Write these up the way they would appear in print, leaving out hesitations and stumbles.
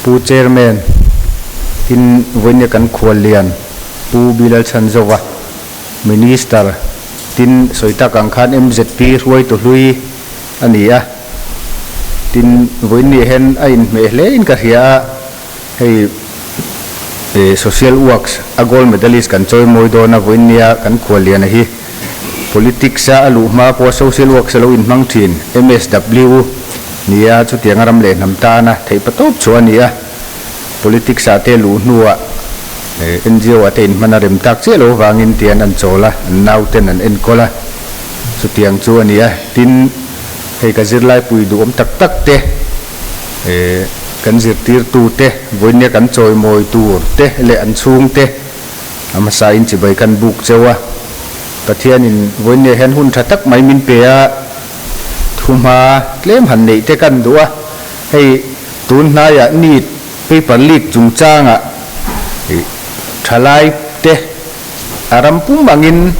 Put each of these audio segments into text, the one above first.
Pu Chairman, tin vawinia kan khuallian Pu Bilal Chhanzova, Minister, tin sawi tak ang khan MZP hruaitu hlui a ni a, tin vawinia hian a inhmeh hle in ka hria a, hei Social Works a Gold Medalist kan chawi mawi dawn a, vawinia kan khualliana hi Politics a a luh hma pawha Social Works a lo inhmang thin, MSW, nia chutianga ram leh hnam tana theih patawp chhuah a ni a, Politics ah te luh hnuah NGO ah te inhman a rem tak chiah lo avangin tian an chawl a, an nauten an enkawl a, chutiang chu a ni a. Tin, hei ka zirlai pui duhawm tak tak te, kan zirtirtu te, vawinia kan chawimawi tur te leh an chhung te a hmasa in chibai kan buk cheu a. Pathianin vawinia hian hun tha tak mai min pe a, thuhma tlem han neih te kan duh a, hei Tun hnaiah NEET paper leak chungchangah thalai te a ram pum angin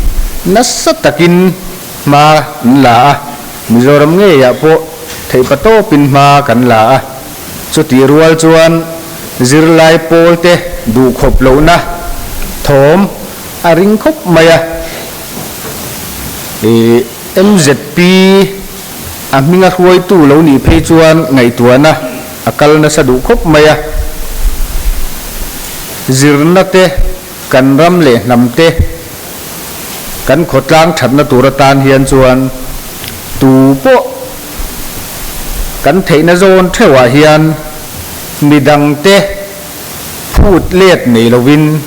nasa takin hma an la a, Mizoram ngeiah pawh theihpa tawpin hma kan la a. Chutih rual chuan zirlai pawl te duhkhawp lohna thawm a ring khawp mai a. MZP. A hminga hruaitu lo nih phei chuan ngaihtuahna a kal nasa duh khawp mai a. Zirna te, kan ram leh hnam te, kan khawtlang thatna tur atan hian chuan tu pawh kan theihna zawn theuhah hian midangte phut let nei lovin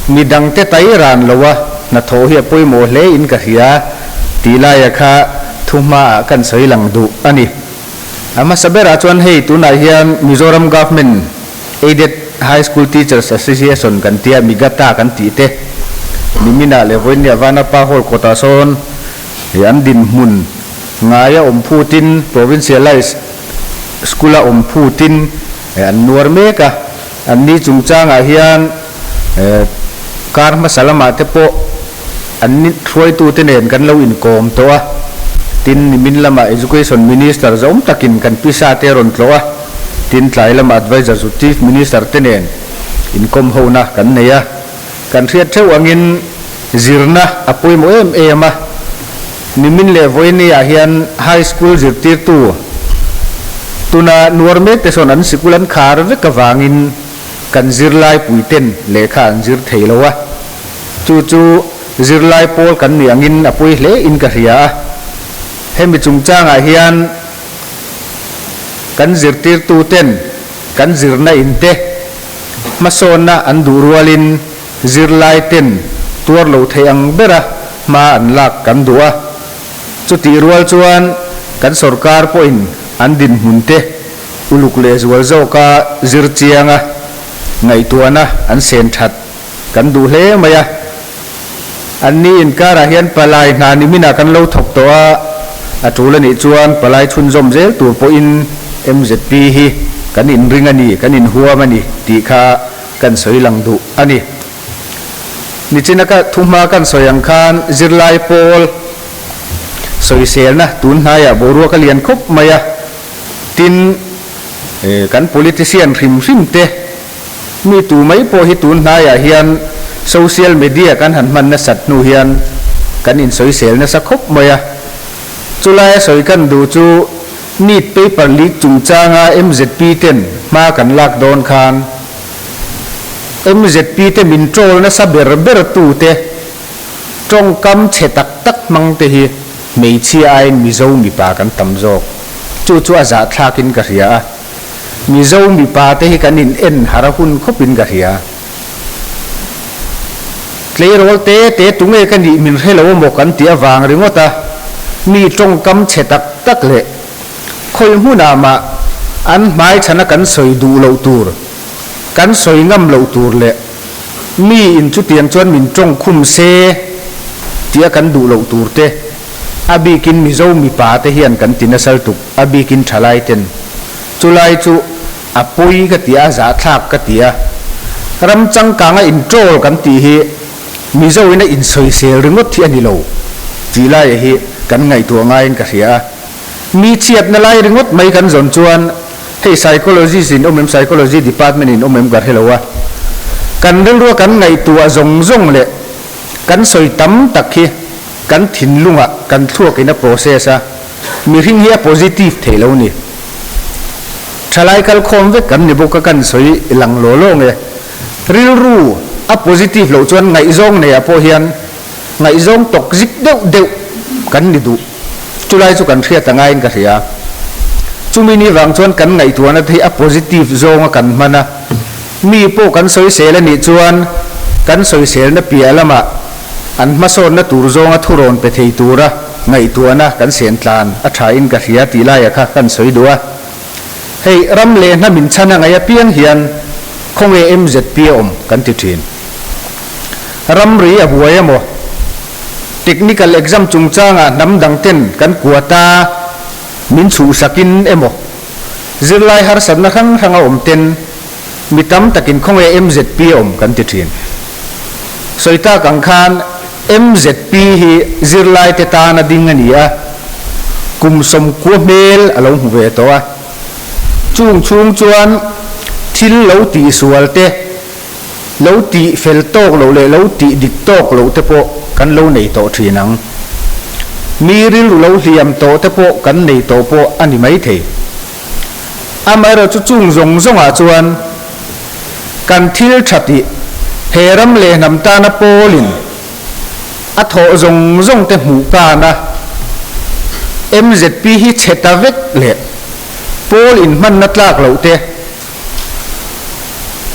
midangte tai ran loa hnathawh hi a pawimawh hle in ka hria tih laia kha thu hmaah kan sawi lang duh a ni. A hmasa berah chuan hei tunah hian Mizoram Government Aided High School Teachers Association kan tia MIGATA kan tih te niminah leh vawinia Vanapa Hall kawtah sawn an dinhmun ngaia awm phutin Provincialized School-a awm phutin An nuar mek a, an ni chungchangah hian kar hmasa lamah te pawh an ni hruaitute nen kan lo inkawm tawh a, tin nimin lamah Education Minister zawm takin kan pisa te rawn tlawh a, tin tlai lama Advisor chu Chief Minister te nen inkawm hona kan nei a, kan hriat theuh angin zirna a pawimawh em em a, Nimin leh Vawinia hian High School zirtirtu tuna nuar mek te sawn an sikul an khar vek avangin kan zirlai puiten lehkha an zir thei lo a, chu chu zirlai pawl kan nih angin a pawi hle in ka hria a. Hemi chungchangah hian kan zirtirtu ten kan zirna in te hmasawnna an duh rualin Zirlai ten tuar lo thei ang bera hma an lak kan duh a, chutih rual chuan kan sorkar pawhin an dinhmun te uluk leh zual zawka zir chianga ngaihtuahna an sen that kan duh hle mai a. Anni inkarah hian palai hna niminah kan lo thawk tawh a, a tul a nih chuan palai chhunzawm zel tur pawhin MZP hi kan inring a ni, kan inhuam a ni tih kha kan sawi lang duh a ni. Nichina ka thuhma kan sawi ang khan zirlai pawl sawiselna tun hnaiah boruak a lian khawp mai a, tin kan politician hrim hrim te mi tu mai pawh hi tun hnaiah hian social media kan han hman nasat hnu hian kan insawisel nasa khawp mai a. Chulaia sawi kan duh chu NEET paper leak chungchanga MZP ten hma kan lak dawn khan MZP te min troll nasa ber ber tu te tawngkam chhe tak tak hmang te hi hmeichhia aiin Mizo mipa kan tam zawk. Chu chu a zahthlak in ka hria a. Mizo mipa te hi kan in en har a hun khawp in ka hria. Tleirawl te te tunge ka nih min hre lo amaw kan tih avang ringawt a, mi tawngkam chhe tak tak leh khawi hmunah mah an hmai chhana kan sawi duh loh tur, kan sawi ngam loh tur leh mi in chutiang chuan min tawng khum se tia kan duh loh tur te a bikin Mizo mipa te hian kan ti nasal tuk, a bikin thalai ten chulai chu A pawi ka ti a, zahthlak ka ti a. Ram changkanga introll kan tih hi Mizo in a insawisel ringawt hi a ni lo tih laia hi kan ngaihtuah ngaiin ka hria a. Mi chhiatna lai ringawt mai kan zawn chuan Hei psychologist in awm em, psychology department in awm em ka hre lo a. Kan rilrua kan ngaihtuah zawng zawng leh kan sawi tam tak hi kan thinlungah kan thluakin a process a, mihring hi a positive thei lo ni. Thalai kalkhawm vek kan ni bawk a kan sawi lang law law nge. Rilru a positive loh chuan ngaihzawng neiah pawh hian ngaihzawng toxic deuh deuh kan ni duh. Chulai chu kan hriat a ngaiin ka hria. Chumi ni vang chuan kan ngaihtuahna te hi a positive zawnga kan hman a, mi pawh kan sawisel a nih chuan kan sawiselna piah lamah an hmasawnna tur zawnga thurawn pe thei tura ngaihtuahna kan sen tlan a thain ka hria tih laia kha kan sawi duh a. Hei ram leh hnam inchhan a ngaih apiang hian khawnge MZP a awm kan ti thin. Ramri a buai emaw? Technical exam chungchangah hnam dang ten kan quota min chhuhsakin emaw, zirlai harsatna hrang hranga awm ten mi tam takin khawnge MZP a awm kan ti thin. Sawi tak ang khan MZP hi zirlai te tana ding a ni a, kum sawmkua hmel a lo hmu ve tawh a. Chung chhung chuan thil lo tihsual te, Lo tih fel tawk loh leh lo tih dik tawk loh te pawh kan lo nei tawh thin ang. Mi rilru lo hliam tawh te pawh kan nei tawh pawh a ni maithei. Amaherawhchu chung zawng zawngah chuan kan thil tha tih he ram leh hnam tana pawlin a thawh zawng zawng te hmuh kana MZP hi chhe ta vek leh pawl inhmanna tlak loh te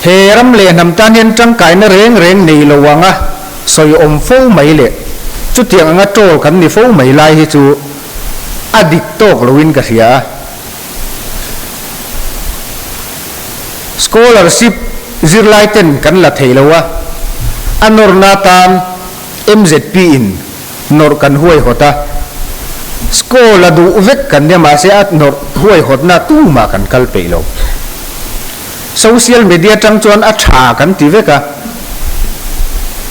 He ram leh hnam tan hian tangkaina reng reng nei lo anga sawi awm fo mai leh chutiang anga troll kan ni fo mai lai hi chu a dik tawk loin ka hria a. Scholarship zirlai ten kan la thei lo a, a nawrna tan MZP in nawrh kan huaihawt a, school a duh vek kan nia mahse a nawrh huaihawtna tumah kan kal peih lo. Social media tang chuan a tha kan ti vek a,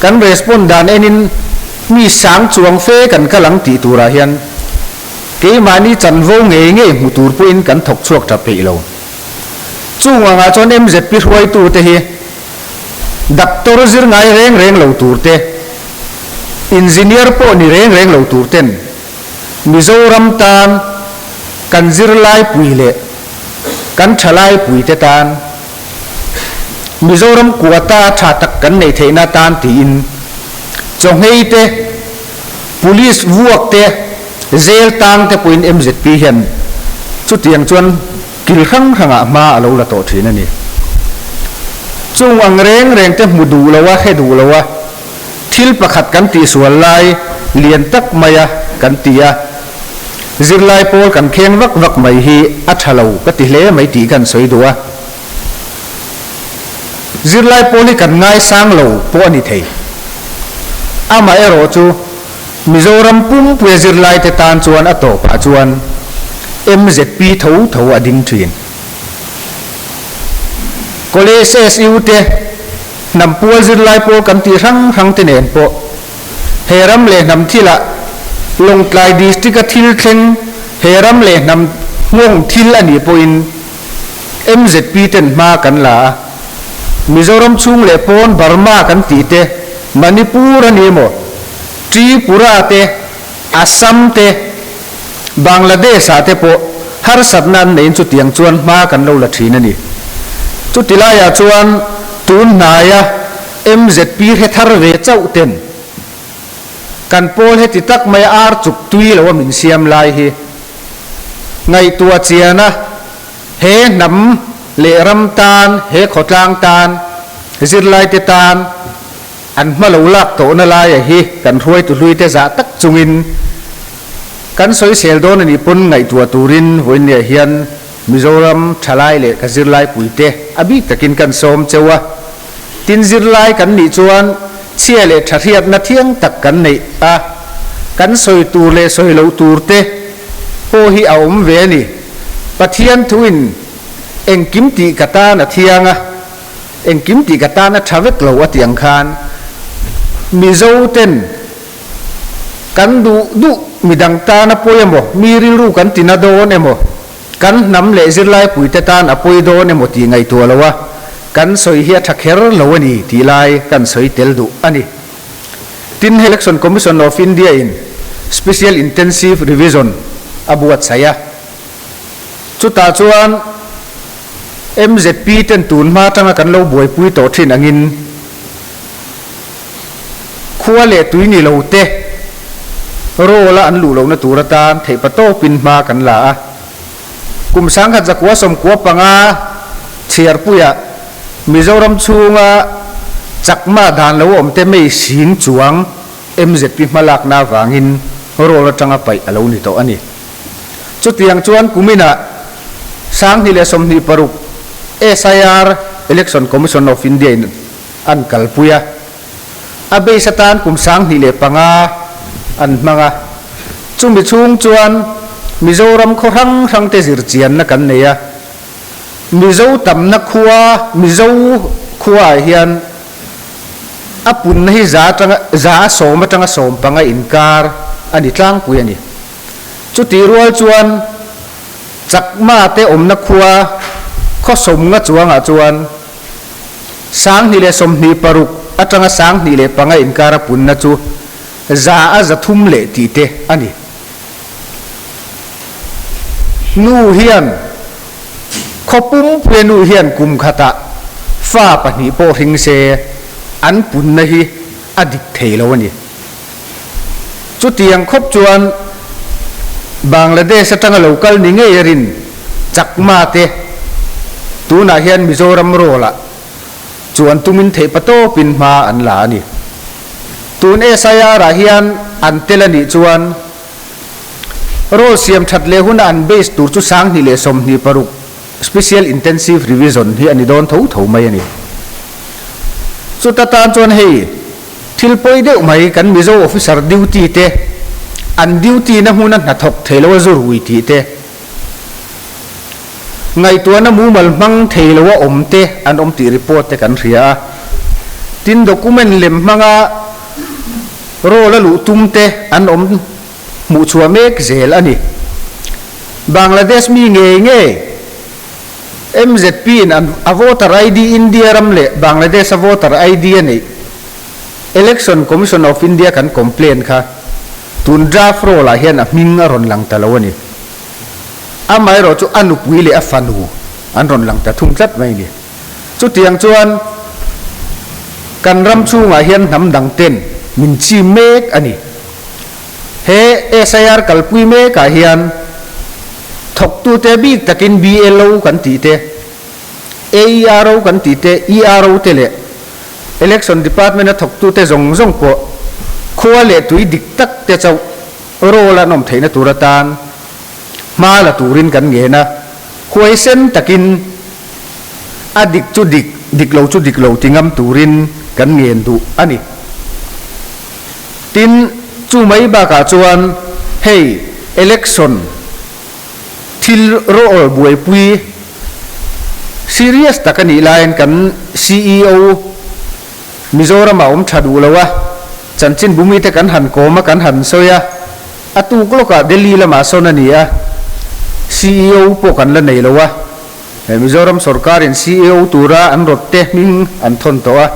kan respond dan enin mi sang chuang fe kan kal ang tih turah hian keimahni chanvo ngei ngei hmu tur pawhin kan thawk chhuak tha peih lo. Chung angah chuan MZP hruaitute hi Doctor zir ngai reng reng lo tur te, Engineer pawh ni reng reng lo tur ten Mizoram tan kan zirlai pui leh kan thalai pui te tan Mizoram quota tha tak kan neih theihna tan tiin chawnghei te, Police vuak te, zel tang te pawhin MZP hian chutiang chuan Kil hrang hrangah hma a lo la tawh thin a ni. Chung ang reng reng te hmu duh lo a, hre duh lo a, thil pakhat kan tihsual lai lian tak maia kan ti a, zirlai pawl kan kheng vak vak mai hi a tha lo ka ti hle mai tih kan sawi duh a. Zirlai pawl hi kan ngaisang lo pawh a ni thei. Amaherawhchu, Mizoram pumpuia zirlaite tan chuan a tawpah chuan MZP tho tho a ding thin. College SU te, hnam pual zirlai pawl kan tih hrang hrang te nen pawh he ram leh hnam thilah Lawngtlai District-a thil thleng he ram leh hnam nghawng thil a nih pawhin MZP ten hma kan la a. Mizoram chhung leh pawn Burma kan tih te, Manipur a ni emaw, Tripura te, Assam te, Bangladesh ah te pawh harsatna an neiin chutiang chuan hma kan lo la thin a ni. Chuti laiah chuan tun hnaia MZP hre thar ve chauh ten kan pawl heti tak mai ar chuk tui lo a min siam lai hi ngaihtuah chian a, He hnam leh ram tan, he khawtlang tan, zirlaite tan an hma lo lak tawhna laia hi kan hruaitu hluite zah tak chungin kan sawisel dawn a nih pawn ngaihtuah turin vawiinniah hian Mizoram thalai leh ka zirlai puite a bik takin kan sawm cheu a. Tin zirlai kan nih chuan chhia leh tha hriatna thiang tak kan neih a, kan sawi tur leh sawi loh tur te pawh hi a awm ve a ni. Pathian thuin engkim tih ka tan a thiang a, engkim tih ka tan a tha vek lo a tih ang khan Mizo ten kan duh duh midang tana pawi emaw, mi rilru kan tina dawn emaw? Kan hnam leh zirlaipuite tan a pawi dawn emaw tih ngaihtuah lo a, kan sawi hi a tha kher lo a ni tih lai kan sawi tel duh a ni. Tin, Election Commission of India in Special Intensive Revision a buatsaih a, chutah chuan MZP ten tun hma atanga kan lo buaipui tawh thin angin khua leh tui ni lo te roll a an luh lohna tur atan theihpa tawpin hma kan la a. Kum 1995 chhiarpuiah Mizoram chhunga chakma dan lo awm te mei sing chuang MZP hmalakna avangin roll atanga paih a lo ni tawh a ni. Chutiang chuan kuminah 2026 SIR Election Commission of India in an kalpui a, a base atan kum 2005 an hmang a. Chumi chhung chuan Mizoram khaw hrang hrang te zirchianna kan nei a. Mizo tamna khua, Mizo khuaah hian a punna hi za atanga za sawm atanga sawm panga inkar a ni tlangpui a ni. Chutih rual chuan Chakma te awmna khua khaw sawmnga chuangah chuan 2026 atanga 2005 inkara punna chu za a 300 leh tih te a ni. Nu hian khaw pumpuia nu hian kum khatah fa pahnih pawh hring se an punna hi a dik thei lo a ni. Chutiang khawp chuan Bangladesh atanga lo kal ni ngei a rin Chakma te tunah hian Mizoram roll ah chuan tumin theihpa tawpin hma an la a ni. Tun SIR ah hian an tel a nih chuan roll siam that leh huna an base tur chu 2026 Special Intensive Revision hi a ni dawn tho tho mai a ni. Chuta tan chuan hei Thil pawi deuh mai kan Mizo officer duty te an duty na hmuna hnathawk thei lo a zu rui tih te, ngaihtuahna mumal hmang thei lo a awm te an awm tih report te kan hria a. Tin document lem hmanga roll a luh tum te an awm hmuhchhuah mek zel a ni. Bangladesh mi ngei ngei. MZP in an a voter ID India ram leh Bangladesh a voter ID a neih Election Commission of India kan complain kha tun draft roll ah hian a hming a rawn lang ta lo a ni. Amaherawh chu a nupui leh a fanu an rawn lang ta thung tlat mai a ni. Chutiang chuan kan ram chhungah hian hnam dang ten min chim mek a ni. He SIR kalpui mekah hian thawktute bik takin BLO kan tih te, AERO kan tih te, ERO te leh Election Department a thawktute zawng zawng pawh khua leh tui dik tak te chauh roll an awm theihna tur atan hma la turin kan ngen a, huaisen takin a dik chu dik, dik lo chu dik lo ti ngam turin kan ngen duh a ni. Tin, chu mai bakah chuan hei election thil rawh buaipui serious tak a nih laiin kan ceo Mizoram a awm tha duh lo a, chanchinbu mite kan han kawm a, kan han sawi a, a tuk lawkah Delhi lamah sawn a ni a, ceo pawh kan la nei lo a, Mizoram sorkarin ceo tura an rawtte hming an thawn tawh a,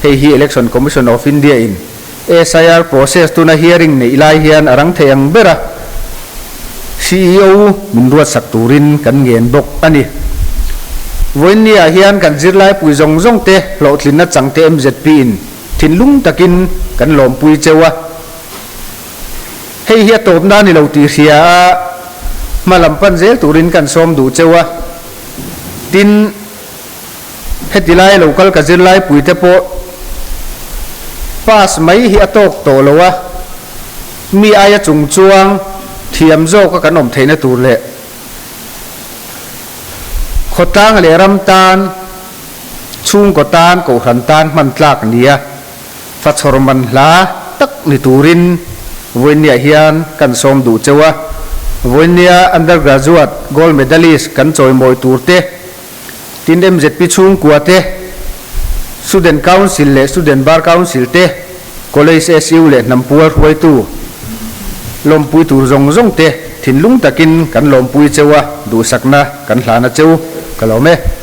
hei hi Election Commission of India in SIR process tuna hearing neih lai hian a rang thei ang ber a, ceo min ruatsak turin kan ngen bawk a ni. Vawiinniah hian kan zirlaipui zawng zawng te hlawhtlinna changte MZP in thinlung takin kan lawmpui cheu a. Hei hi a tawpna a ni lo tih hria a, hma lam pan zel turin kan sawm duh cheu a. Tin, heti lai lo kal ka zirlaipui te pawh pass mai hi a tawk tawh lo a, mi aia chung chuang thiam zawka kan awm theihna tur leh khawtlang leh ram tan, chhungkaw tan, kohhran tan hman tlak nia. Fachhawr man hla tak ni turin vawiinniah hian kan sawm duh cheu a. Vawiinnia undergraduate gold medalist kan chawimawi tur te, tin MZP chhungkua te, Student Council leh Student Bar Council te, College SU leh hnampual hruaitu lawmpui tur zawng zawng te. Thinlung takin kan lawmpui cheu a, duhsakna kan hlan a cheu. Ka lawm e.